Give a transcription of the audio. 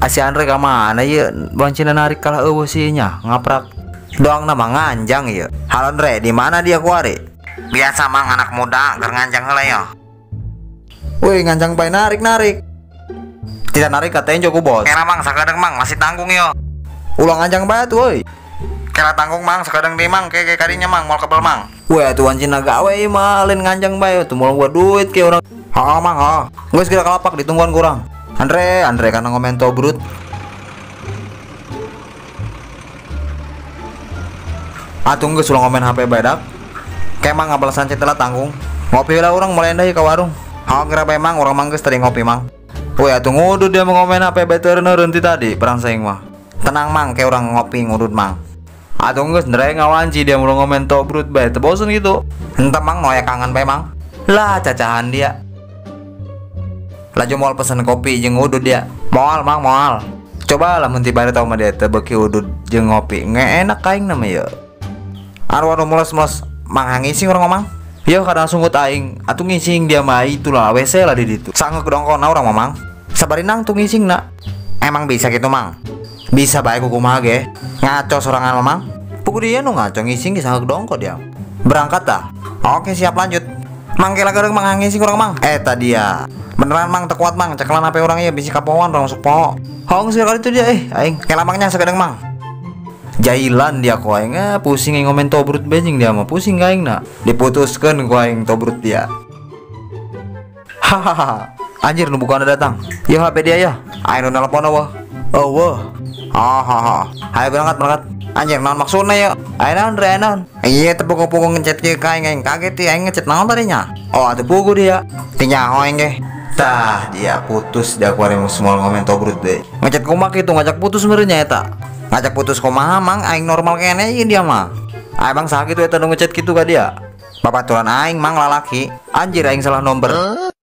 Si Andre ka mana ieu wancina narik kalah eueuh sih nya ngaprak doang nama nganjang ieu. Halo Andre, di mana dia kuari? Biasa mang anak muda keur nganjang heula yo. Woi nganjang bae narik-narik. Tidak narik katanya ku bos. Kira mang sakadeng mang masih tanggung yo. Ulang nganjang bae tuh woi. Kira tanggung mang sakadeng di mang keke kadinya mang moal kebel mang. Woi atuh wancina gawe mah lain nganjang bae tuh moal gua duit ke urang. Heeh mang heeh. Geus kira kalapak ditungguan kurang. Andre, Andre karena ngomen tobrut. Atuh geus ulah ngomen HP bae dak. Kemang ngabalesan chat lah tanggung. Ngopi lah urang mulai endah ka warung. Hao geura bae mang urang mah geus tadi ngopi mang. Woi atuh ngudut dia mau ngomen HP bae teu reuneureun ti tadi perang saing mah. Tenang mang ke urang ngopi ngudut mang. Atuh geus Andre ngawanci dia mau ngomen tobrut bae teu bosen gitu. Henteu mang nu aya kangen bae mang. Lah cacahan dia. Laju moal pesen kopi jeung udud dia. Moal mang moal. Coba lamun ti bare tau mah dia teu beuki udud jeung ngopi. Nge enak aing na mah ieu. Arwah nu mules-mules mang ngising urang ngomong. Yo kadang sunggut aing atuh ngising dia mah itulah WC lah di ditu. Sangeuk dongkona urang mah mang. Sabarinang tuh ngising na. Emang bisa gitu mang? Bisa bae ku kumaha ge. Ngaco sorangan mah mang. Pugu dia nu ngaco ngising ge sangeuk dongko dia. Berangkat dah. Oke siap lanjut. Mang kela gereng mang ngising urang mang. Eta dia. Beneran mang teu kuat mang cekelan HP urang ieu bisi kapohoan urang masuk poho. Hong sekali itu dia aing. Kela mangnya sakedeung mang. Jailan dia ku aing pusing aing ngomen tobrut benjing dia mah pusing aing na. Diputuskeun ku aing tobrut dia. Hahaha. Anjir nu bukan datang. Ya HP dia ya. Aing nu nelpon eueuh. Eueuh. Hahaha. Hayo berangkat berangkat. Anjir naon maksudna ya? Aing naon re naon? Iya teu pugu-pugu ngechat kieu ka aing aing kaget ieu aing ngechat naon tadinya? Oh atuh pugu dia. Teu nyaho aing ge. Tah dia putus dia kuari semua ngomen tobrut deh. Ngechat kumaha kitu ngajak putus meureun nya eta. Ngajak putus kumaha mang aing normal keneh ieu dia mah. Aing bang sakit eta nu ngechat kitu ka dia. Babaturan aing mang lalaki. Anjir aing salah nomor.